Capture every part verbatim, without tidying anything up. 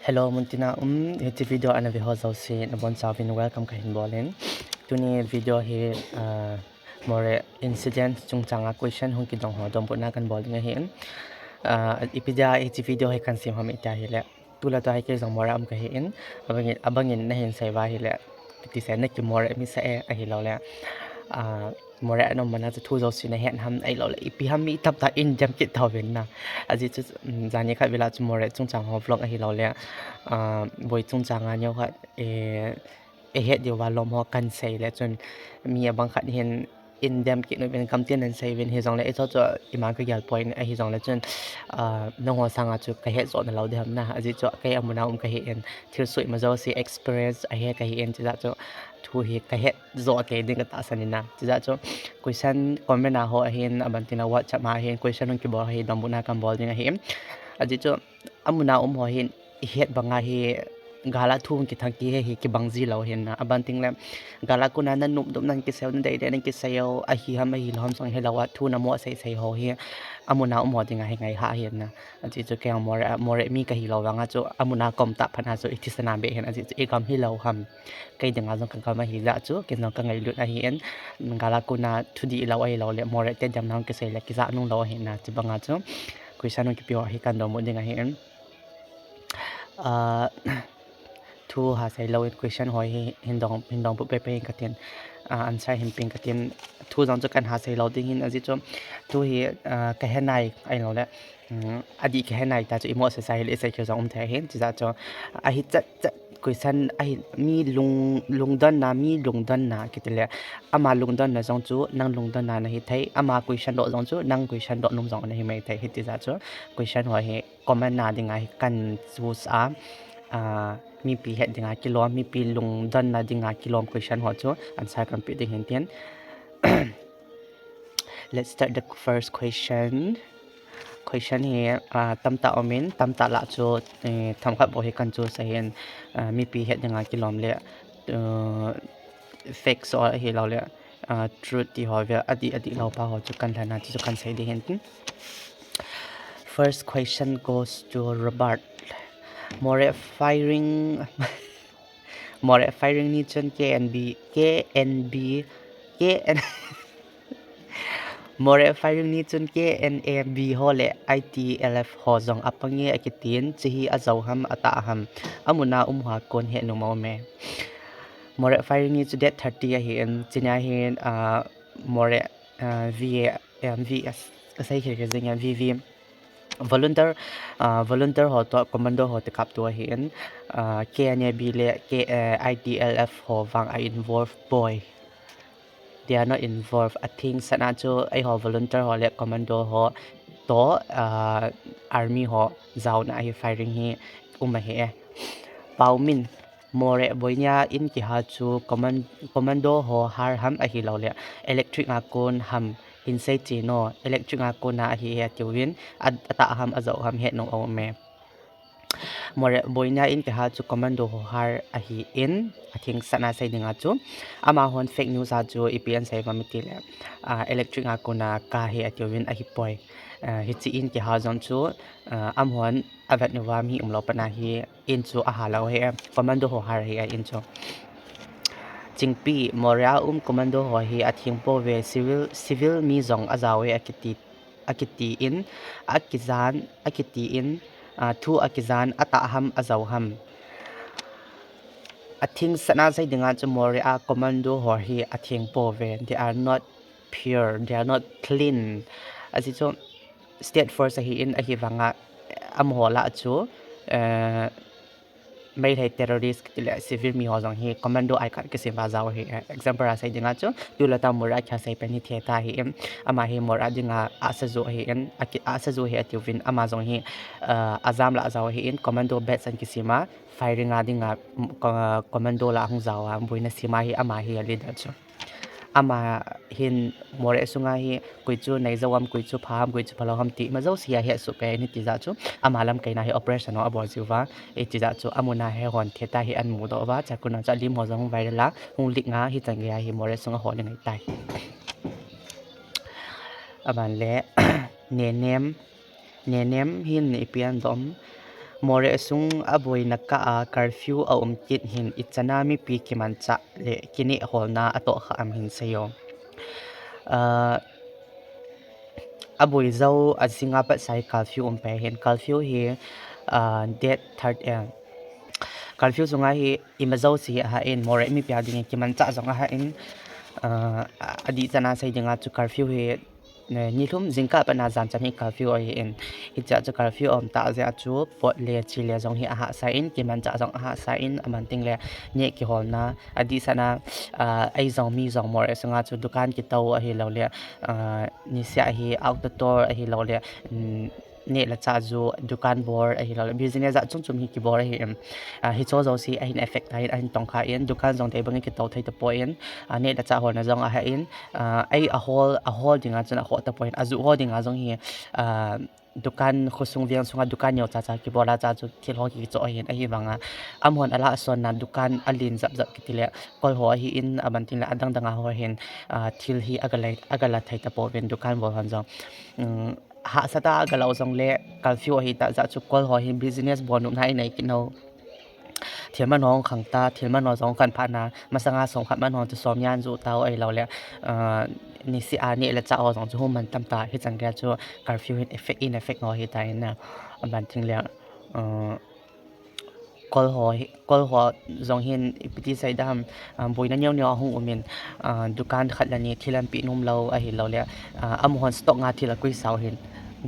Hello, muntina um, hiche video ana ve ho jouse, nabonchauvin welcome kahin bolin. Tuni video hi, ah, Moreh incident chungchanga question hung kidong ho donbutna kahin bol ding ahin. Ah, ipi dia hiche video hi kahin sem ham iti ahile, tulai tua hi kei jong Moreh a um kahin, abangin, abangin nahin sei uva ahile, iti sei, naki Moreh misa e ahiloule, ah, Moreh a na um mana chu thu jouse nahet ham ahiloule, ipi ham mi tamtah in dem kit tauvin na. Ajeh chu, um, jani khat vela chu Moreh chungchang ho vlog ahiloule, ah, boi chungchanga neokhat, eh, eihet diuva lom ho kahin sei le chun mi abang khat hin in dem kit uvin, gamtin ahin sei uvin, hijongle eiho chu ima kagel poi, ahijongle chun, ah, nangho sanga chu kahet joh nalou ding ham na. Ajeh chu kei amun a um kahin, thilsoh ima jouse experience ahi kahin, chujeh chu thu hi kahet joh kei ding katahsan in na. Chujeh chu question comment a ho ahin, abantin a WhatsApp a ahin, question hung kibol ho hi donbutna kahin bol ding ahin. Ajeh chu amun a um ho hin ihet banga hi gal a thu hung kithang kihe hi kibang ji lou ahin na. Abanting le gal a kona nanop dop nan kisei u, nadei dei nan kisei u, ahi ham ahilou ham jong helou a, thu namo sei sei ho hi amun a um ho dinga hi ngai ha ahin na. Ajeh chu kei jong Moreh, Moreh mi kahilou vanga chu amun a kaum tah phat a chu ithisan a beh ahin, ajeh chu igam hilou ham. Kei dinga jong kagam ahi jeh chu, kei jong kangailut ahin, gal a kona thudih lou ahiloule Moreh te demna hung kisei le kijah nung lou ahin na, chubanga chu question hung kipe ho hi kahin donbut ding ahin. Ah, thu ha sei lou in question ho hi hin dong, hin donbut pehpeh in katin, ah, answer hin peng katin, thu jong chu kahin ha sei lou ding ahin, ajeh chu thu hi, ah, kahe nai ahiloule, um, adih kahe nai ta chu imo sei sa hile sei keu jong um thei ahin, chujeh chu ahi chat chat question ahi, mi lung, lungdonna, mi lungdonna kitile, ama lungdonna jong chu nang lungdonna nahi thei, ama question doh jong chu nang question doh nom jong nahi mai thei, hitijeh chu question ho hi comment a dinga hi kahin choose a, ah, mipi het dinga kilom, mipi lungdonna dinga kilom question ho chu answer kahin pe ding ahin tin. Let's start the first question. Question hi, ah, tamtah umin, tamtah lah chu, eh, themkhat bou hi kahin choose ahin, ah, mipi het dinga kilom le, uh, facts ho ahiloule, ah, truth ti ho ve, adih, adih lou pa ho chu kahin lhana, ti chu kahin sei ding ahin tin. First question goes to Robert. Moreh firing, Moreh firing ni chun K N B, K N B, K N, Moreh firing ni chun K N A B ho le I T L F ho jong apange akitin, chehi ajou ham atah ham, amun a um hoa kon hetnom aume. Moreh firing ni chu date thirty ahin, chuni ahin, ah, Moreh, ah, V A, eh, V S, kasei khel khel jing a, V V, volunteer, ah, volunteer ho toh commando ho tekapto ahin, ah, K N A B le K, eh, I T L F ho vang a involve poi. They are not involved. Atheng sanga chu eiho volunteer ho le commando ho toh, ah, army ho jaona ahi, firing hi um ahi e. Paomin, Moreh boina in kiha chu command-, commando ho har ham ahiloule electric a kon ham hin seichen o, electric a kona ahi e atiuvin, a, atah ham ajou ham hetnom aume. Moreh boina in kiha chu commando ho har ahin, atheng sanga sei dinga chu, amahon fake news a chu ipi ahin sei uvam itile, ah, electric a kona kah e atiuvin, ahipoi. Ah, hiche in kiha jong chu, ah, amahon avet uva mi umlou pana hi in chu aha lou ahi, commando ho har ahi a in chu. Chingpi, Moreh a um commando ho hi atheng pouve, civil, civil mi jong ajao e akiti, akitin, akijan, akitin, ah, thu akijan atah ham ajou ham. Atheng sanga sei dinga chu Moreh a commando ho hi atheng pouve, they are not pure, they are not clean. Ajeh chu state force ahin, ahivanga amaho lah chu, eh, Meitei terrorist kitile civil mi ho jong hi commando I card kisem uva jao ahi, eh, example a sei dinga chu, tulai tua Moreh a kisei pen hi Theta ahin, ama hi Moreh dinga ahsa joh ahin, aki, ahsa joh ahi atiuvin, ama jong hi, ah, ajam lah jao ahin, commando badge ahin kisem a, firing a dinga, mm, co-, commando lah ahung jao a, boina sem a hi ama hi a leader chu. Ama hin Moreh sunga hi koi chu nei jou ham, koi chu pha ham, koi chu phalou ham ti ima jouse hi ahet soh pen ahi, tijeh chu ama lamkaina hi operation ho abol jiuva, eh, tijeh chu amun a hi hon Theta hi ahin mudoh uva, chakona chu alim ho jong hung viral a, hung leak a, hichan geiya hi Moreh sunga hol angai tai. Aban le, Nenem, Nenem hin ipi ahin dom, Moreh sung aboina kah a curfew aum kit hin ichan a mipi kimanchah le kineh holna atoh kha am hin seiyo. Ah, aboi jou ajing a pat sa hi curfew um pai hin, curfew hi, ah, date third, eh, curfew sunga hi ima jouse hi aha in, Moreh mipi a dingin kimanchah jong aha in, ah, adih chan a sei dinga chu curfew hi, eh, nilhum jingkah a pat na jan chan hi curfew ahi in. Hichea chu curfew aum tah jeh a chu pot le chi le jong hi ahahsa in, kimanchah jong ahahsa in, aman ting le neh kiholna, adih chan a, ah, ei jong mi jong Moreh sunga chu dukan kitou ahilou le, ah, niseh a hi auto tour ahilou le, um, neh le chah ju dukan bol ahilou le, business jat chom chom hi kibol ahi in. Ah, hicho jouse ahin affect ta in, ahin tong kha in, dukan jong dei bang in kitou thei tapon, ah, neh le chah holna jong aha in, ah, ei ahol, ahol dinga chun akhoh tapon, ajuh ho dinga jong hi, ah, dukan khosung veng sunga dukan neo cha cha kibol a cha chu thil ho kichoh ahin, ahivanga amahon alahsonna dukan alen jap jap kiti le kol ho ahi in, aban ting le adang dang a ho hin, ah, thil hi agala, agala thei tapouvin dukan bol hon jong. Um, hahsa tah a agala u jong le curfew ahi tah jeh a chu kol ho hin business bol nopna inei kit nau. Thil man ho hung khang ta, thil man ho jong khan phat na, masanga som khat man ho chu som ni a ajoh tau ahilou le, ah, niseh a neh le chah ho jong chu hung man tam ta, hichan gei a chu curfew hin effect in effect ho hi ta in na, aban ting le, ah, kol ho hi, kol ho jong hin ipi ti sei dam, ah, boina neo neo ahung um in, ah, dukan khat le ni thil ahin pe nom lou ahilou le, ah, amahon stock nga thil akoi sau hin.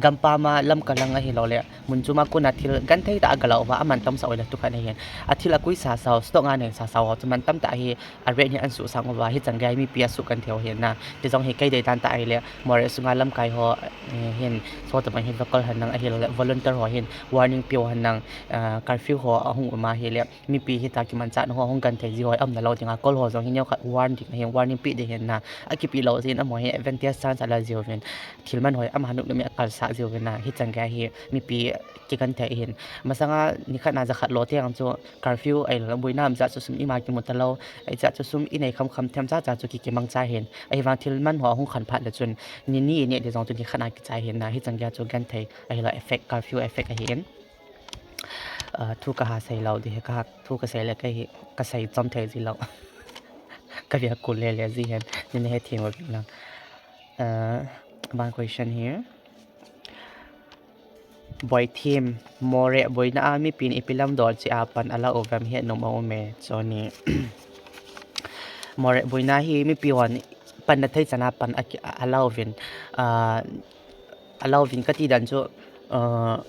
Gampam a lamka lang ahilou le, mun chom a kona thil genthei tah a agala uva, aman tam sah u le tu khat ahin. Athil akoi sa sau, stock nga nei sa sau ho chu man tam tah hi, a rate hi ahin suh sang uva, hichan gei a mipi asuh genthei u hin na. Ti jong hi kei dei dan tah ahile, Moreh sunga lamkai ho, eh, hin, so tabang hi vocal hen lang ahilou le, volunteer ho hin, warning pe u hen lang, ah, curfew ho ahung um ahile, mipi hita kimanchahna ho hung genthei ji ho aumna lou dinga, kol ho jong hi neo khat warn ding ahin, warning pe ding ahin na, akipe lou jeh in amaho hi advantage chance ala ji uvin, thil man ho hi ama nop nop in akalsah ji uvin na, hichan gei a hi mipi kigenthei ahin. Masanga nikhat na jakhat lou teng chu curfew ahilou le, boina um jeh a chu sum ima kimu talou, ahijeh a chu sum inei kham kham them cha cha chu ki, kimangcha ahin. Ahivang thil man ho ahung khan phat le chun, ni ni ineh ding jong chu nikhat na kichai ahin na, hichan gei a chu genthei ahilou effect, curfew effect ahin. Ah, thu kaha sei lou ding hi, kaha, thu kasei le kahi, kasei chom thei ji lou. Kavea kul le le ji hen, nina he thim uvin lang. Ah, one question here. Boithim, Moreh boina a mipin ipi lam dol cheh a pan ala uvem, het nom aume, choni. Moreh boina hi mipi hon panna thei chan a pan aki, a, ala uvin, ah, ala uvin kati dan chu, ah,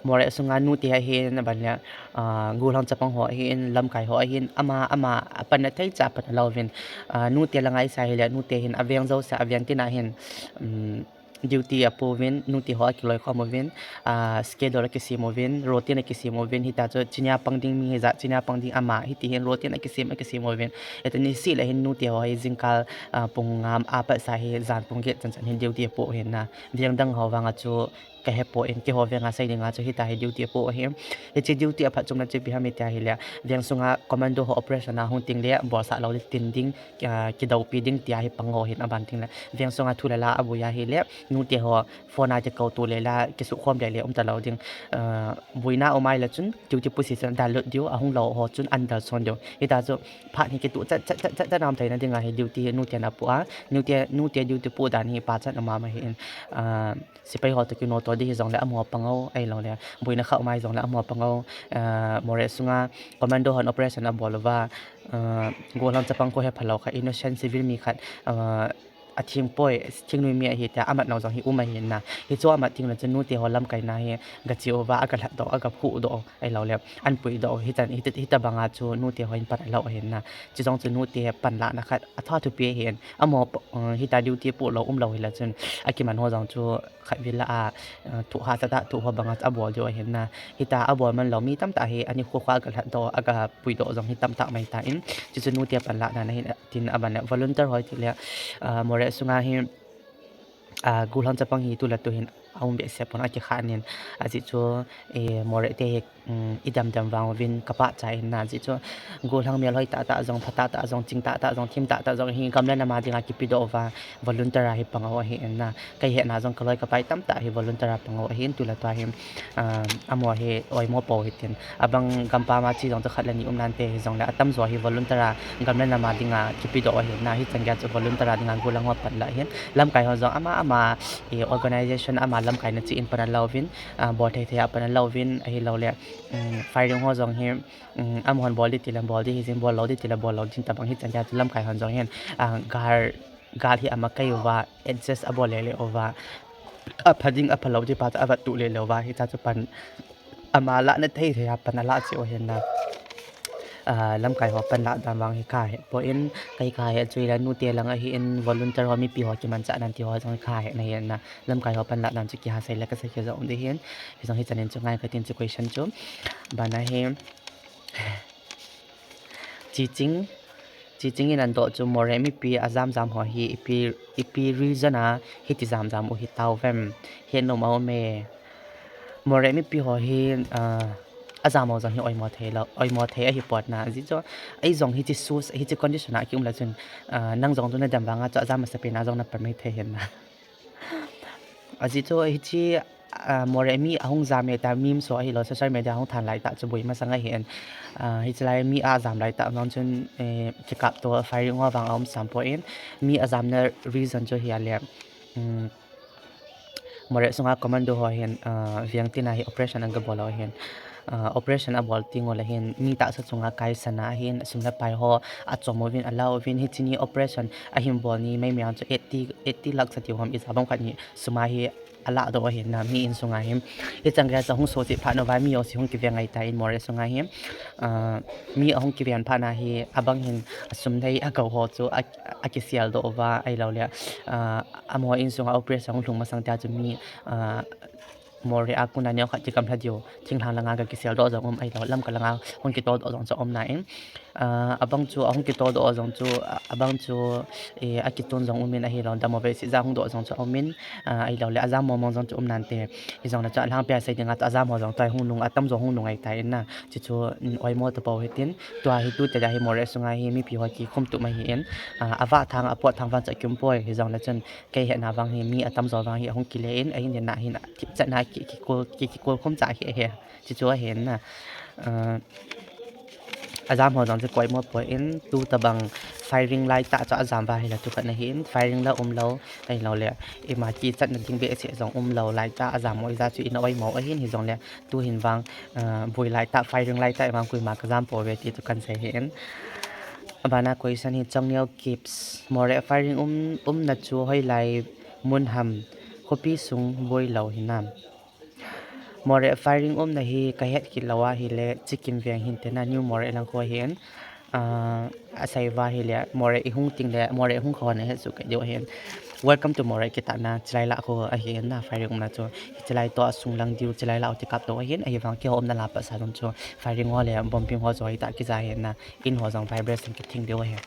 Moreh sunga nute ahin, aban le, ah, gollhang chapang ho ahin, lamkai ho ahin, ama, ama, apanna thei cha pan ala uvin, ah, nute langa isa hile, nute hin aveng jouse a, aveng tina hin, um, duty apouvin, nute ho akiloikhom uvin, ah, schedule akisem uvin, routine akisem uvin, hita chu chinia pang ding mi hijeh, chinia pang ding ama, hiti hin routine akisem, akisem uvin. Hiti niseh le hin nute ho hi jingkal, ah, pung nga a pat sa hi jan pung get chan chan hin duty apoh ahin na. Veng dang ho vanga chu kahepoi, keiho venga sei dinga chu hita hi duty apoh ahi. Hiche duty aphatchomna chu ipi ham iti ahile, veng sunga commando ho operation ahung teng le, bolsah lou le tin ding, ah, kidoupi ding tia hi pang ho hin, aban teng le, veng sunga thu le la aboi ahile, nute ho phone a kikouto le la, kisukhom le le um talou ding, ah, boina um ahile chun, duty position dallut diu, ahung lou ho chun under son diu. Hita chu phat hi kitu chat, chat, chat, chat, chat nam theina dinga hi duty hi nuten apoh a, nute, nute duty poh dan hi pachat ama ma ahin, ah, sepai ho toh kinoto ding hijongle amaho pang u, ahilou le, boina kha um ahijongle amaho pang u, ah, Moreh sunga commando hon operation abol uva, ah, gollhang chapang kho hepha lou khat, innocent civil mi khat, ah, atheng poi, thengnoi mi ahi tia amat nau jong hi um ahin na. Hichu amat teng le chun nute ho lamkaina hi gache uva, agalhat doh, agaphuh doh, ahilou le, ahin pui doh, hichan, hita, hita banga chu nute ho hin pan alou ahin na. Chujong chu nute panlahna khat atha thupi ahin. Amaho, uh, hita duty poh lou, um lou hile chun, akiman ho jong chu khatvei lah a, uh, thu hahsa tah, thu ho banga abol diu ahin na. Hita abol man lou mi tamtah hi, ani kho kho agalhat doh, agapui doh jong hi tamtah mai tan. Chuchu nute panlah dan ahin, tin aban le volunteer ho tile, ah, Moreh sunga hi, ah, gollhang chapang hi tu le tu hin aum behseh pon, akikha nin. Ajeh chu, eh, Moreh te hi, um, idamdam vang uvin kapachat in na, ajeh chu gollhang melhoi tahtah jong, pha tahtah jong, ching tahtah jong, thim tahtah jong hi gam le nam a dinga kipedoh uva volunteer a hi pang u ahi in na. Kei hetna jong kaloi kapai tamtah hi volunteer a pang u ahin, tu le tua hi, ah, amaho hi oimo pou hitin. Abang gampam a che jong chu khat le ni um nante, hijongle atamjo hi volunteer a gam le nam a dinga kipedoh u ahi na, hichan geiya chu volunteer a dinga gollhang ho panla hin. Lamkai ho jong ama ama, eh, organization ama lamkai na che in pan ala uvin, ah, bol thei thei a pan ala uvin, ahiloule, um, firing ho jong hi, um, amahon bol ding tile bol ding hijing, bol lou ding tile bol lou ding tabang, hichan geiya chu lamkai hon jong hin, ah, gal, gal hi ama kai uva, adjust abol lele uva, apha ding apha lou ding pa chu ava tuh lele uva, hicha chu pan ama lahna thei thei a pan ala che u ahi na. Ah, lamkai ho pan lah dan vang hi kahet poi, kei kahet chu hile nute lang ahin, volunteer ho, mipi ho kimanchah nan ti ho jong kahet na ahi na. Lamkai ho pan lah dan chu kiha sei le kasei kei jong um ding ahin. Hijong hichan in chu ngai katin chu question chu. Bana hi, Chiching, Chiching in adoh chu Moreh mipi ajam jam ho hi ipi, ipi reason a hiti jam jam u hitauvam. Hetnom aume. Moreh mipi ho hi, ah, ajam ho jong hi oimo thei lou, oimo thei ahi pon na. Ajeh chu, ei jong hiche sus, hiche condition a kium le chun, ah, nang jong chu nadam vanga chu ajam masapen a jong napan mai thei ahin na. Ajeh chu hiche, ah, Moreh mi ahung jam e tia memes ho ahilou, social media hung than laitah chu boi masang ahin. Ah, hiche lai mi ajam laitah vang chun, eh, kikapto firing ho vang aum sam poi. Mi ajamna reason chu hile, um, Moreh sunga commando ho hin, ah, veng tina hi operation aga bol u ahin. Ah, operation abol teng ule hin mi tahsa chunga kaisana ahin, sum le pai ho achom uvin, ala uvin, hiche ni operation ahin bol ni maimai a chu eighty, eighty lakhs atiu ham, ijat bang khat ni sum a hi alahdoh u ahi na, mi insunga hi. Hichan geiya chu ahung sohchet phat uva mi jouse hung kiveng ahitan Moreh sunga hi. Ah, mi ahung kiveng phat na hi abang hin asum nei agou ho chu a, akiseldoh uva ahiloule, ah, amaho insunga operation ahung lhung masang tia chu mi, ah, Moreh a kona neokhat kigamlha diu, thinglhang langa ga kiseldoh jong um ahilou, Lamka langa hung kitodoh jong chu aum nan. Ah, abang chu ahung kitodoh jong chu, ah, abang chu, eh, akitun jong umin ahilou, dam uve seh ja hung doh jong chu aumin, ah, ahiloule ajam mong mong jong chu um nante. Hijongle chu alhangpia sei dinga chu ajam ho jong tua hi hung nung, atamjo hung nung ahitan na. Chuchu, um, oimo tapou hitin, tua hi tute dia hi Moreh sunga hi mipi ho kikhum tup ahin, ah, avah thang, apot thang vang chu akium poi, hijongle chun kei hetna vang hi mi atamjo vang hi ahung kile in, ahin dinna hin thipchetna ki, kikol, ki, kikolkhum cha hi ahi. Chuchu ahin na. Ah, ajam ho jong chu koi mo poi in, tu tabang firing laitah chu ajam uva hile tu khat na hin, firing la umlou, ahiloule ima kichatna ding behseh jong umlou laitah ajam u ijat chu ina oimo ahin, hijongle tuhin vang, ah, boi laitah, firing laitah vang koima kajam pouve ti chu kahin sei ahin. Abana question hi Chongneo Kips, Moreh firing um, umna chu hoilai mun ham, khopi sung boilou hinam? Moreh firing umna hi kahet kit lou ahile Chikim veng hinte na, New Moreh lang kho ahin. Ah, asei uva hile Moreh ihung tengle Moreh hung kho nahet soh kei diu ahin. Welcome to Moreh kitahna chulai lah kho ahin na, firing umna chu. Hiche lai toh asung lang diu chulai lah u kikapto ahin, ahivang keiho umna lah a pat sa jong chu firing ho le bombing ho chu hoitah kija ahin na, in ho jong vibration kithing diu ahi.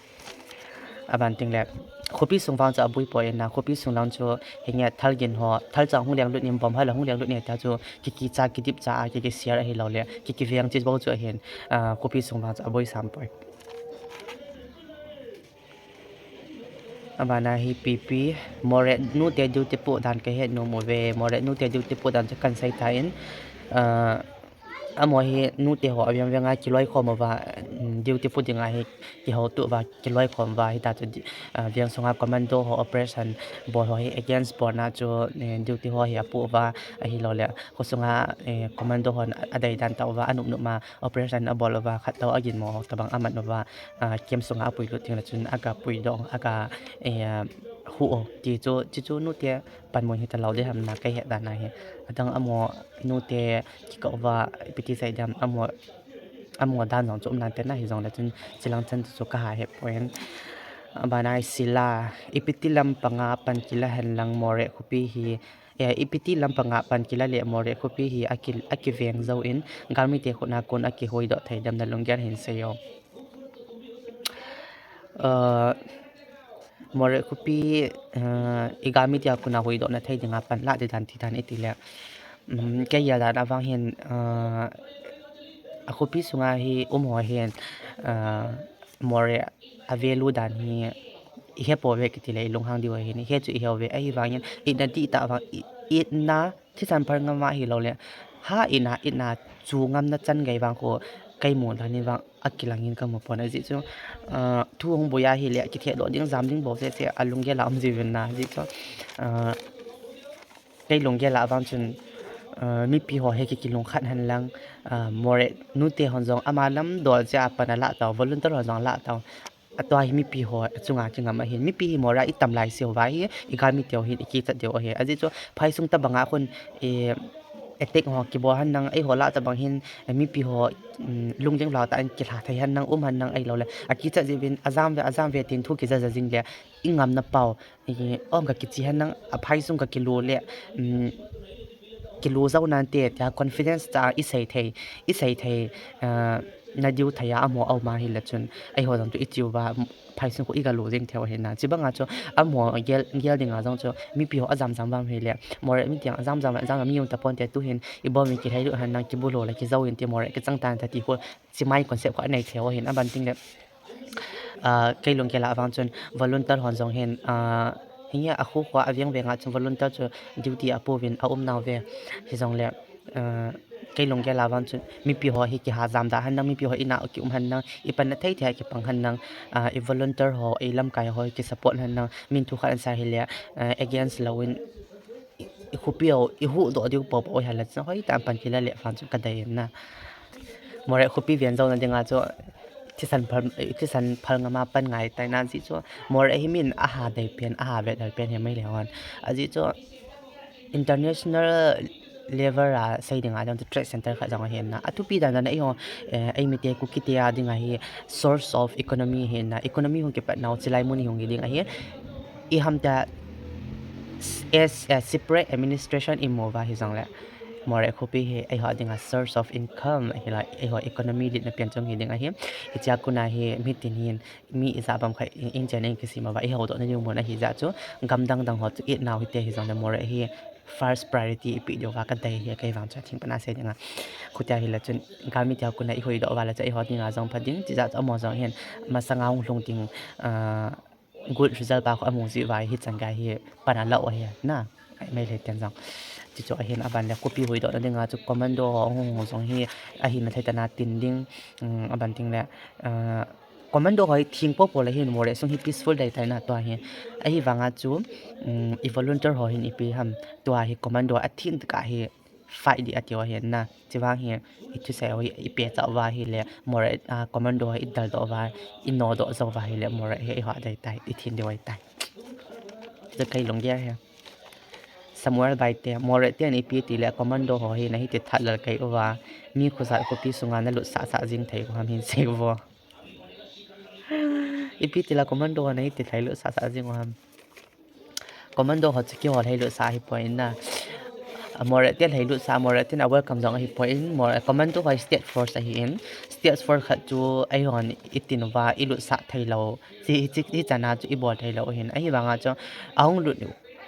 Aban tengle khopi sung vang chu aboi poi na, khopi sung lang chu hinge thalgin ho, thalchang hung lenglut in, bomb hal hung lenglut in tia chu kikicha kidipcha a kikishare ahiloule kikiveng che bou chu ahin, ah, khopi sung vang chu aboi sam poi. Abana hi Pipi, Moreh nute duty poh dan kahet nom uve, Moreh nute duty poh dan chu kahin sei tan, ah, amaho hi nute ho aveng venga kiloikhom uva, um, duty poh dinga hi kihoutoh uva, kiloikhom uva, hita chu di-, ah, veng sunga commando ho operation bol ho hi against bolna chu, eh, duty ho hi apoh uva, ahiloule khosunga, eh, commando hon adei dan tah uva, anop nop ma operation abol uva, khat lou aginmo tabang aman uva, ah, camp sunga apuilut tengle chun aga puidoh, aga, eh, hu u ti chu, chuchu nute panmun hita lou ding ham na, kei het dan a hi. Adang amaho nute kikah uva ipi ti sei ding ham, amaho, amaho dan jong chu um nante na, hijongle chun chulang chan chu kaha het poi. Abana hi Sila, ipiti lampanga pan kila henlang Moreh khopi hi, eh, ipiti lampanga pan kila le Moreh khopi hi aki, akiveng jouvin, galmite khutna kon akihoidoh thei dem, nalunggel hin seiyo. Ah, Moreh khopi, uh, i gam mite a kona huhdoh na thei dinga panlah ding dan ti dan iti le. Um, kei gel dan a vang hin, uh, a khopi sunga hi um ho hin, uh, Moreh a value dan hi i he pouve kiti le i lunghang diu ahin, i he chu i he uve, ahivangin itna dihtah vang, i, itna thisan phal ngam a hilou le, ha itna, itna chu ngamna chan gei vang khu kei mu dan in vang a kilang in ka mu pon ajeh chu, uh, thu hung boi a hile, kithehdoh ding, jam ding bou sese a lunggel a um jiuvin na, ajeh chu, uh, kei lunggel a vang chun, uh, mipi ho hi ki, kilungkhat hen lang, uh, Moreh nute hon jong ama lam dol jeh a pan alah tau, volunteer ho jong alah tau. Atua hi mipi ho achunga kingam ahin. Mipi hi Moreh a i tam lai seuva hi, i gam mite ho hin i kichat diu ahi. Ajeh chu phaisung tabang a khun, eh, attack ho kibol hen lang, eiho lah tabang hin, eh, mipi ho, um, lungling lau tah in kilha thei hen lang, um hen lang ahilou le. A kichat jeh uvin, ajam ve, ajam ve tin thu kija ja jing le, i ngamna pau, eh, om ka kichi hen lang, a phaisung ka kilu le, um, kilu jou nante, tia confidence tah a i sei thei, i sei thei, uh, na diu thei a amaho a um a hile chun, eiho jong chu i chi uva, phaisung khu i ga lu jing thei u ahi na. Chibang a chu amaho gel, gel ding a jong chu mipi ho ajam jam vang hile, Moreh mite ajam jam, ajam jam mi um tapon te, tu hin i bol mi kilhailut hen lang, kibulhou le kijou in ti, Moreh kichang tan ta ti khu, chimai concept khu anei thei u ahin, aban ting le, ah, kei lunggel a vang chun volunteer hon jong hin, ah, hinge a khu khu a veng veng a chun volunteer chu duty a pouvin a um nau ve, hijong le, uh, kei lunggel a vang chun mipi ho hi kiha jam da hen lang, mipi ho i na u ki um hen lang, i panna thei thei a kipang hen lang, uh, i volunteer ho, i lamkai ho ki support hen lang, min thu khat an sa hile, uh, against lou in, i, i khopi ho i huhdoh diu popo hile chun hoitah in pan kila le vang chun ka dei in na. Moreh khopi ven jouna dinga chu thisan phal, thisan phal ngam a pan ngai tai na, ajeh chu Moreh hi min aha dei pen, aha vet dei pen hi mai le hon. Ajeh chu international level a sei dinga jong chu trade center khat jong ahi na. Athupi dan dan a eiho, eh, ei mite Kuki te a dinga hi source of economy ahi na. Economy hung kipat nau chilai mun hi hung hi ding ahi. I ham ta as, eh, separate administration i mu uva hijong le, Moreh khopi hi eiho dinga source of income ahi la, eiho economy litna pen chung hi ding ahi. Hichea kona hi mitin hin mi ijat bang khat in, in chen in kisem uva i huhdoh na diu mun ahi jeh chu, gam dang dang ho chu i nau hite hijong le Moreh hi first priority i pe diu va ka dei hi, kei vang chu thing pana sei dinga. Khutia hile chun gam mite a kona i huhdoh uva le chu eiho dinga jong pha ding, chijeh chu amaho jong hin masanga hung lhung ding, ah, good result pa khu amu jeh uva hichan gei hi pan alah u ahi na. Ai mai le ten jong. Chuchu ahin, aban le khopi huhdoh na dinga chu commando ho hung hung jong hi ahina thei tah a tin ding, um, aban ting le, uh, commando ho hi thing popo le hin Moreh sung hi peaceful dei tai na tua hi. Ahivanga chu, um, i volunteer ho hin ipi ham tua hi commando a thing tah a hi fight ding ati u ahi na. Chuvang hi i thusei u hi i pehcha uva hile Moreh, ah, commando hi i daldoh uva, i nodoh jou uva hile Moreh hi eiho dei tai, i thing diu ahi tai. Chu kei lunggel hi. Samuel Baite, Moreh ten ipi tile commando ho hi na hiti that lel kei uva, mi khojat khopi sunga na lut sah sah jing thei u ham hin sei uvo. Ipi tile commando ho na hiti that lut sah sah jing u ham. Commando ho chu keiho lhailut sah ahi poi na. Moreh ten lhailut sah, Moreh ten a welcome jong ahi poi, Moreh commando ho state force ahi in. State force khat chu eihon i tin uva i lut sah thei lou. Chi, chi, chi chana chu i bol thei lou ahin. Ahivanga chu ahung lut,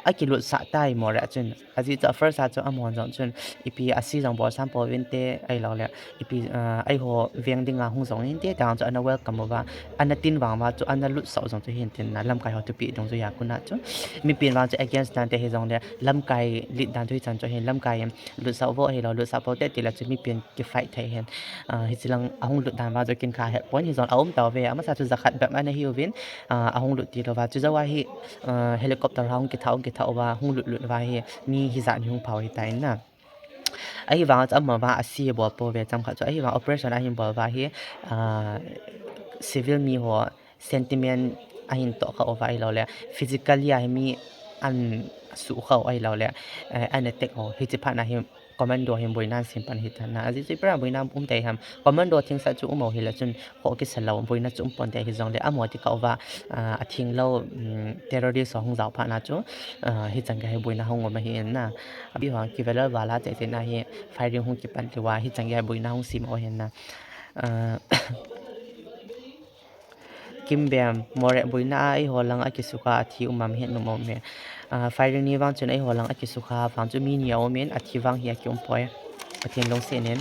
a kilut sah tai Moreh a chun. Ajeh chu a first a chu amahon jong chun ipi a si jong bol sam pouvin te ahilou le. Ipi, ah, eiho veng dinga hung jong hinte, tang chu ana welcome uva, ana tin vang uva chu ana lut sah u jong chu hin tin na, lamkai ho thupi dungjuia kona chu. Mipin vang chu against dan te hijong le, lamkai lit dan chu hichan chu hin, lamkai in lut sah uvo ahilou, lut sah pou te tile chu mipin ki fight thei hin. Ah, hichilang ahung lut dan vang chu kin kha he pon hijong a um tauve, amasa chu jakhat bep ana hiuvin, ah, ahung lut tilou va chu jou a hi, ah, helicopter a hung kitha, hung kitha uva, hung lut lut uva hi, mi hijat ni hung pha u hitai na. Ahivanga chu amavang a si bol pouve chomkhat chu. Ahivang operation ahin bol uva hi, ah, civil mi ho sentiment ahin toh kha uva ahilou le. Physically a hi mi an suh kha u ahilou le. Eh, an attack u. Hichi phat na hi commando hin boina sem pan hitan na. Ajeh chu ipi a boina um tei ham. Commando thingsat chu um u hile chun khoh kisa lou, boina chu um ponte hijong le amaho ti kah uva, ah, a thinglou, um, terrorist ho hung jao phat na chu, ah, hichan gei hi boina hung um ahi in na. Abi ho kivelal vala chai chai na hi firing hung kipan liuva hichan gei hi boina hung sem u ahi in na. Ah, Kimbem, Moreh boina a eiho lang a kisukha a thi um am, het nom aume. Ah, firing ni vang chun eiho lang a kisukha vang chu mi ni a um in, a thi vang hi a ki um poi. Pathen lungset in.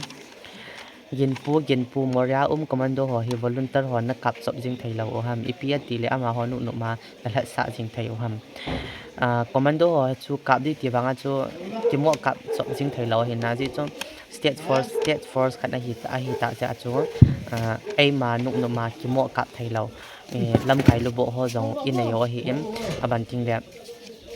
Ginpu, Ginpu, Moreh a um commando ho hi volunteer ho na kap chop jing thei lou u ham. Ipi ati le amaho nuh nuh ma na lhatsah jing thei u ham. Ah, commando ho chu kap di ti vang a chu kimoh kap chop jing thei lou hin na ji chu state force, state force khat ahi ta, ahi ta chu, ah, eima nuh nuh ma kimoh kap thei lou. Eh, lamkai luboh ho jong i nei u ahi in, aban ting le,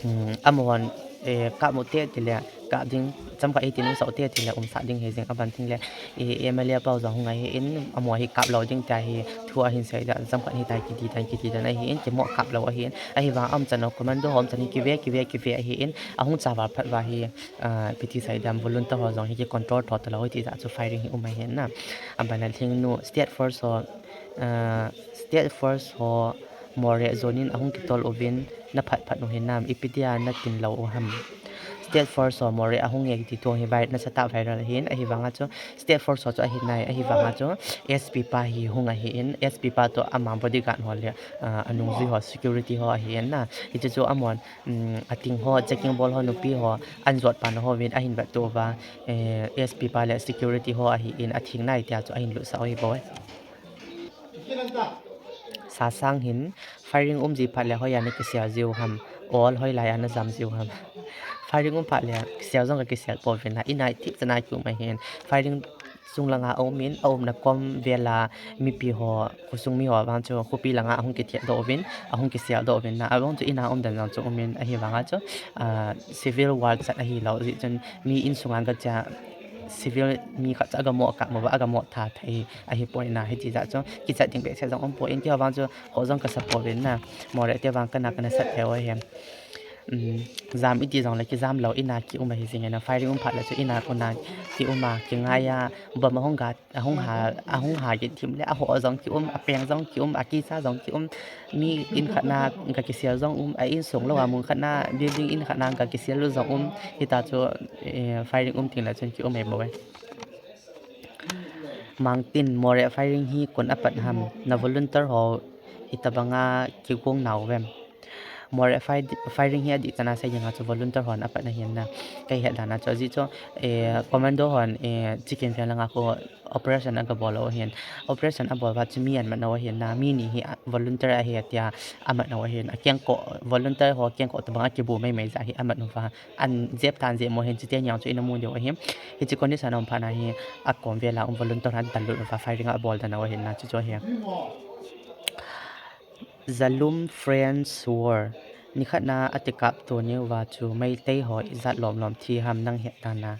um, amahon, eh, kap mu te ti le, kap ding, chomkhat i ti nung sau te ti le, umsah ding hi jing, aban ting le, eh, M L A pau jong hung ahi in, amaho hi kap lou ding tia hi, thu ahin sei dan, chomkhat hi tai kiti dan, kiti dan ahi in, kimoh kap lou ahi in, ahi vang a umchan u, commando ho umchan hi kive, kive, kive ahi in, ahung cha val phat uva hi, ah, ipi ti sei dan, volunteer ho jong hi ki control tho ta lou, hiti jeh a chu firing hi um ahi in na, aban a lhing nu, state force ho, ah, state force ho Moreh jon in ahung kitol uvin na phat phat u hinam, ipi dia na tin lou u ham. State force ho Moreh ahung e kiti thu hi vai-, nasatah viral ahin, ahi vang a chu state force ho chu ahi nai, ahi vang a chu S P pa hi hung ahi in, S P pa toh ama bodyguard ho le, ah, anungjui ho security ho ahi in na. Hichu chu amahon, um, ating ho, checking bol ho, nupi ho, an jot pa na ho vin ahin vet to uva, eh, S P pa le security ho ahi in, atheng nai tia chu ahin lutsah u hi bou e. Sasang hin, firing um ji phat le hoiya na kisel jiu ham, ol hoilai a na jam jiu ham. Firing um phat le, kisel jong ka kisel pouvin na, ina thip chan a ki um ahin. Firing chung langa a um in, a umna kom vel a mipi ho, khosung mi ho vang chu, khopi langa ahung kithiat doh uvin, ahung kisel doh uvin na, avang chu ina um dan jong chu um in, ahi vang a chu, ah, civil war chat ahi lou, ji chun mi insung a ga cha, civil mi khat chu aga moh kap mo uva, aga moh tha thei ahi poi na, hiti jeh chu kichat ding behseh jong um poi in, keiho vang chu ho jong ka sa pouvin na, Moreh te vang kana, kana sat thei u ahi. Um, jam iti jong le kijam lou ina ki um ahi jing in na, firing um phat le chu ina kona ki um a, kingai a, bomb ahung ga, ahung ha, ahung ha gin thim le, aho jong ki um, apeng jong ki um, akicha jong ki um, mi in khat na ga kisel jong um, a insung lou a mun khat na, building in khat na ga kisel lou jong um, hita chu, eh, firing um ting le chun ki um ahi bou e. Mangtin, Moreh firing hi kon apat ham, na volunteer ho itobang a kigong nau vem. Moreh fire-, firing hi adih chan a sei ding a chu volunteer hon apat na hin na. Kei het dan a chu ajeh chu, eh, commando hon, eh, chicken vel langa khu operation aga bol u ahin. Operation abol uva chu mi amat nau ahin na, mi ni hi a, volunteer ahi tia amat nau ahin. Akengkoh, volunteer ho kengkoh tobang a kibu mai mai jeh hi amat uva. An jep tan jep mo hin, chuteng jong chu ina mu diu ahi. Hiche condition a um phat na hi, akom vel a um volunteer hon adal lut uva firing abol dan u ahin na, chu chu ahi. Zalum Friends War. Nikhat na ati kap to niuva chu Meitei ho ijat lom lom thi ham nang het dan a.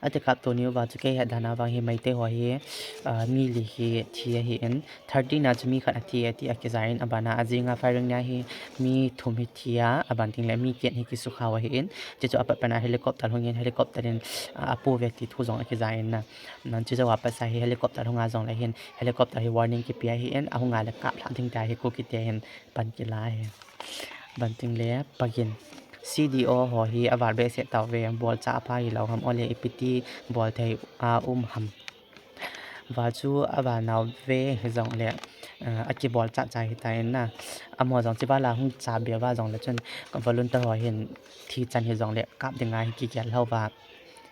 Ati kap to niuva chu kei het dan a vang hi Meitei ho hi, ah, mi li hi thi ahi in, thirteen na chu mi khat athi ati akija in, aban a ajing a firing na hi mi thum hi thi a, aban ting le mi get hi kisukha u ahi in, chuchu apat pen a helicopter hung in, helicopter in, ah, apu ve ti thu jong akija in na. Nan chu jou a pat sa hi helicopter hung a jong le hin, helicopter hi warning kipe ahi in, ahung a le kap lha ding tia hi Kuki te hin pan kila hi. Aban ting le pagin. C D O ho hi aval behseh tauve, bol cha apha hi lou ham, ole ipi ti bol thei a um ham. Val chu aval nau ve hi jong le, eh, akibol cha cha hi ta in na. Amaho jong chu val a hung cha be uva jong le chun volunteer ho hin thi chan hi jong le kap ding a hi kigel lou va.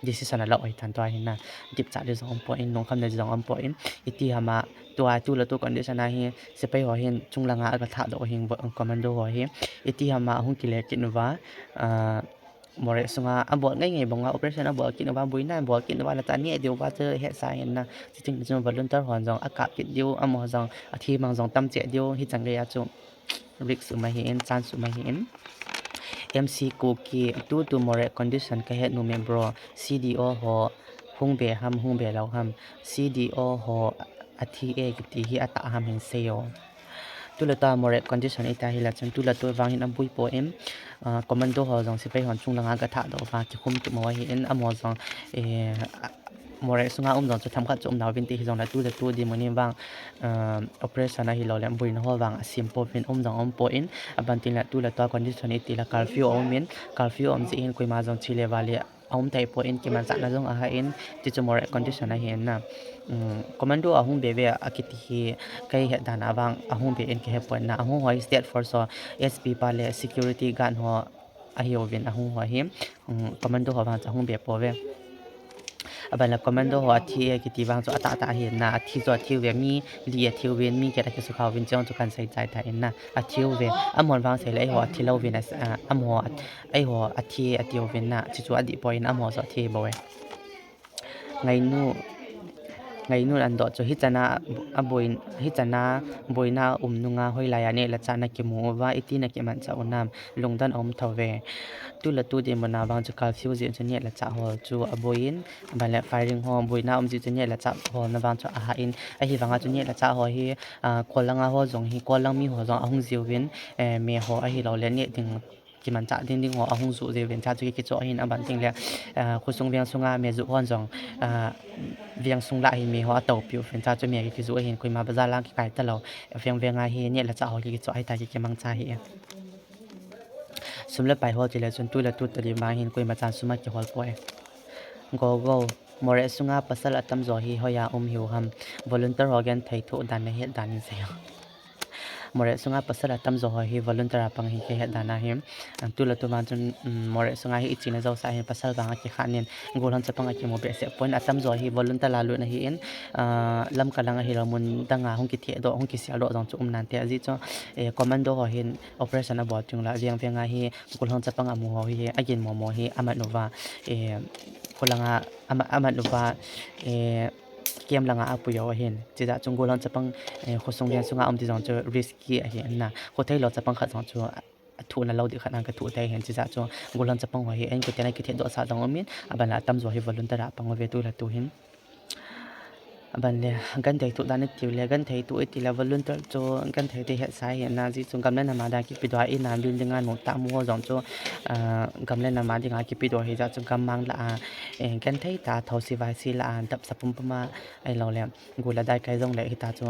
Decision alou ahi tan tua hin na, dipchat le jong um poi in, lungkham le jong um poi in, iti ham a, tua tu le tu condition a hi, sepai ho hin, chung langa aga thah doh hin, commando ho hi, iti ham a, hung kile kit uva, ah, Moreh sunga, abol ngai ngai banga, operation abol kit uva, boina abol kit uva, la ta ni diu va chu hesa hin na, chiting chu volunteer hon jong, akap kit diu, amaho jong, athi mang jong tam che diu, hi chang gei a chu. Risk um ahi in, chance um ahi in. M C Kuki, tu tu Moreh condition ka het nom e bro. C D O ho hung be ham, hung be lou ham. C D O ho athi e kiti hi atah ham hin sei o. Tu le ta Moreh condition ita hi la chun tu le tu vang hin abui poi in, ah, commando ho jong sepai hon chung langa ka thah doh uva kikhum tup mo ahi in, amaho jong, eh, Moreh sunga um jong chu themkhat chu um nau vin ti hi jong le tu le tu di muni vang, um, operation ahi lou le boina ho vang asem pouvin um jong um poi in, aban tin le tu le tua condition iti le curfew a um in, curfew a um jeh hin koima jong che le vale aum thei poi in, kimanchahna jong ahah in, ti chu Moreh condition ahi in na. Um, commando ahung be ve akiti hi, kei het dan a vang ahung be in kihe poi na. Ahung ho hi state force ho, S P pa le security guard ho ahiuvin ahung ho hi, um, commando ho vang chu ahung be pouve. Aban le commando ho athi e kiti vang chu atahtah ahi na, athi chu athiuve, mi li athiuvin, mi get akisukha uvin, chujong chu kan seichai tah in na, athiuve. Amahon vang sei le eiho athi louvin, a, amaho at-, eiho athi atiuvin na, chuchu adih poi in amaho chu athi bou e. Ngainu, ngainu andoh chu hichan a, aboi, hichan a boina um nunga hoilai a neh le chah nakimu uva, iti nakimanchah u nam, lungdon aum thou ve. Tu le tu dinmun a vang chu curfew jeh chun neh le chah hol chu aboi in, aban le firing ho boina um jeh chun neh le chah holna vang chu ahah in, ahivanga chu neh le chah ho hi, a, kol langa ho jong hi, kol lang mi ho jong ahung jiuvin, eh, me ho ahilou le neh ding kimanchah ding ding ho ahung joh jiuvin, chua chu kikichoh ahin, aban teng le, a, khosung veng sunga me joh hon jong, a, veng sung lah hin me ho atoupiuvin, chua chu me kikijoh ahin, koima bazar lang kikai talou, veng veng a hi neh le chah ho kikichoh ahita, kikimangcha ahi e. Sum le pai hol tile chun tu le tu tadi vang hin koima chan sum akihol poi. Go go, Moreh sunga pasal atamjo hi hoiya um hiu ham, volunteer ho genthei thoh dan nahet dan in seiyo. Moreh sunga pasal atamjo ho hi volunteer a pang hi kihet dan ahi. Tu le tu vang chun, um, Moreh sunga hi ichena jousea hin pasal vang akikhat in, gollhang chapang akimu behseh poi in, atamjo hi volunteer a lut ahi in, a, Lamka lang ahilou mun danga hung kithehdoh, hung kiseldoh jong chu um nante, ajeh chu, eh, commando ho hin operation abol teng ula veng veng a hi gollhang chapang amu ho hi aginmo mo hi amat uva, eh, kholanga ama-, amat uva, eh, camp langa apui u ahin. Chujeh chun gollhang chapang, eh, khosung veng sunga um ti jong chu risky ahi na. Khotheilou chapang khat jong chu athohna lou ding khat a kathoh thei ahin. Chujeh chun gollhang chapang ho hi a-inkoten akithehdohsah jong umin, aban le atamjo hi volunteer a pang uve tu le tu hin. Aban le genthei thoh dan itiu le, genthei thoh iti le volunteer chu genthei ding hetsa ahi na, ajeh chu gam le nam a dinga kipedoh a, ina building a nungtah mu ho jong chu, a, gam le nam a dinga kipedoh ahijeh chun gammang lah a, eh, genthei tah a thouse vaise lah a dap sa pumpum a, ahilou le gul a daikai jong le hita chu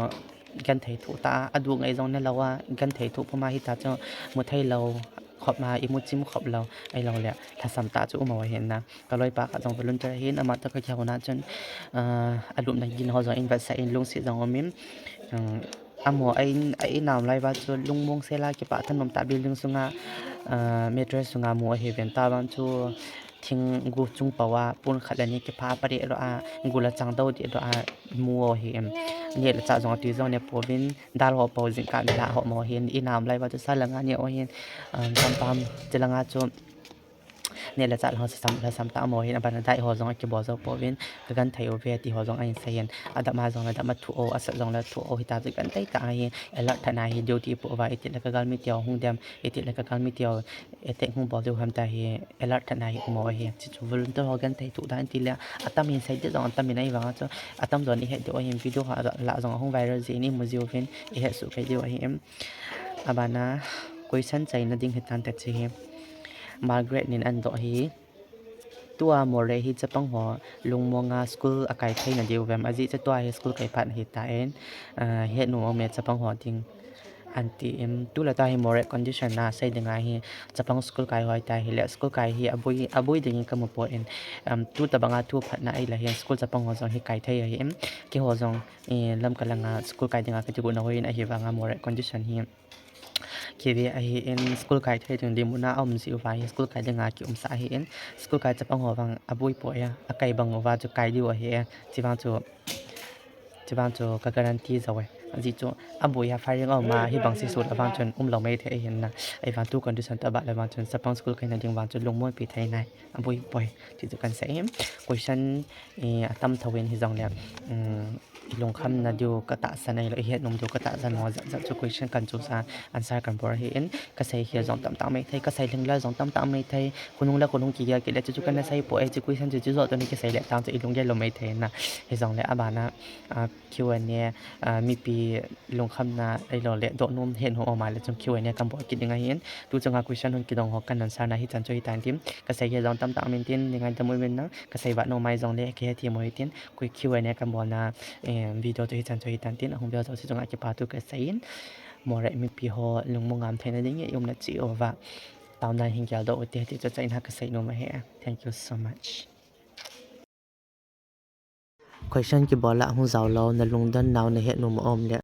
genthei thoh tah a, adu ngai jong nelou a, genthei thoh pum a hita chu mutheilou khop a, imu chim khop lou, ahilou le lhasam tah chu um u ahi na. Kaloipa khat jong volunteer ahin, ama toh kakihouna chun, a, alupna gin ho jong eivetsah in lungset jong umin, um, amaho a-in, a-in a um lai uva chu lungmong sel a kipah thanom tah building sunga, a, mattress sunga mu ahiuvin, tua vang chu thing gu chung pou a pon khat le ni kipha padeh doh a, gul a chang dou deh doh a mu u ahi in. Neh le chah jong atwi jong ne pouvin, dal ho pou, jingkah nilhah ho mu ahi in, in a um lai uva chu sa langa neh u ahin, a, gampam chilanga chu neh le chah lhasam, lhasam tah mu ahin, aban a dai ho jong akibol jou pouvin, kagenthei uve ti ho jong ahin seiyin, adap a jong le dap a thoh u, asat jong le thoh u, hita chu genthei tah a hi alert tah a hi duty poh uva, iti le kagalmi teu hung dem, iti le kagalmi teu attack hung bol diu ham ti hi alert tah a hi um u ahi. Chuchu volunteer ho genthei thoh dan tile atam in sei ding jong atam in, ahivanga chu atamjon ihet diu ahin, video ho lah jong ahung viral jeh in imu jiuvin ihet soh kei diu ahi in. Abana question chaina ding hitan tah chu hi Margaret nin andoh hi, tua Moreh hi chapang ho lungmonga school akai theina diu vem, ajeh chu tua hi school kai phat ahitan, a, hetnom aume chapang ho ding anti in. Tule tua hi Moreh condition a sei dinga hi chapang school kai ho ita hile school kai hi aboi, aboi dingin kamu poi, um, tutobanga thu phatna ahile hin school chapang ho jong hi kai thei ahi in, keiho jong, eh, Lamka langa school kai dinga kati got na hoi in, ahivanga Moreh condition hi kive ahi in, school kai thei ding dinmun a aum jiuva hi school kai dinga kiumsah ahi in, school kai chapang ho vang aboi poi a, akai bang uva chu kai diu ahi e, chuvang chu, chuvang chu ka guarantee jou e. Ajeh chu aboi a firing aum a, hibang sesol a vang chun umlou maithei ahin na, ahivang tu condition tobang le vang chun chapang school kaina ding vang chu lungmonpi thei nai, aboi poi, ti chu kahin sei e. Question, eh, atam thouvin hijongle, um, ilungkhamna diu katahsan ahilou, ihetnom diu katahsan ho jat jat chu question kahin chosa, answer kahin bol ahi in, kasei khel jong tamtah maithei, kasei lhinglel jong tamtah maithei, khonung le khonung kigel kit le chuchu kana sei poi, hiche question chu chu joh tuni kisei le tang chu ilunggel lou maithei na, hijongle abana, a, Q and A, a, mipi lungkhamna ahilou le dohnom hetnom aum a le chun Q and A kahin bol kit ding ahi in, tu chunga question hung kidong ho kahin answer na hichan chu hitan tin, kasei khel jong tamtah maithei tin, nei ngaidam uvin lang, kasei vat nom a hijongle kihethem u hitin, Q and A kahin bolna, eh, video chu hichan chu hitan tin, ahung vel jouse chunga kipathu kasei in, Moreh mipi ho lungmong ngam theina dingin iumna cheh uva taona hin geldoh ute ti chu achaina kasei nom ahi. Thank you so much. Question kibol a hung jao lou, nalungdon nau nahet nom aum le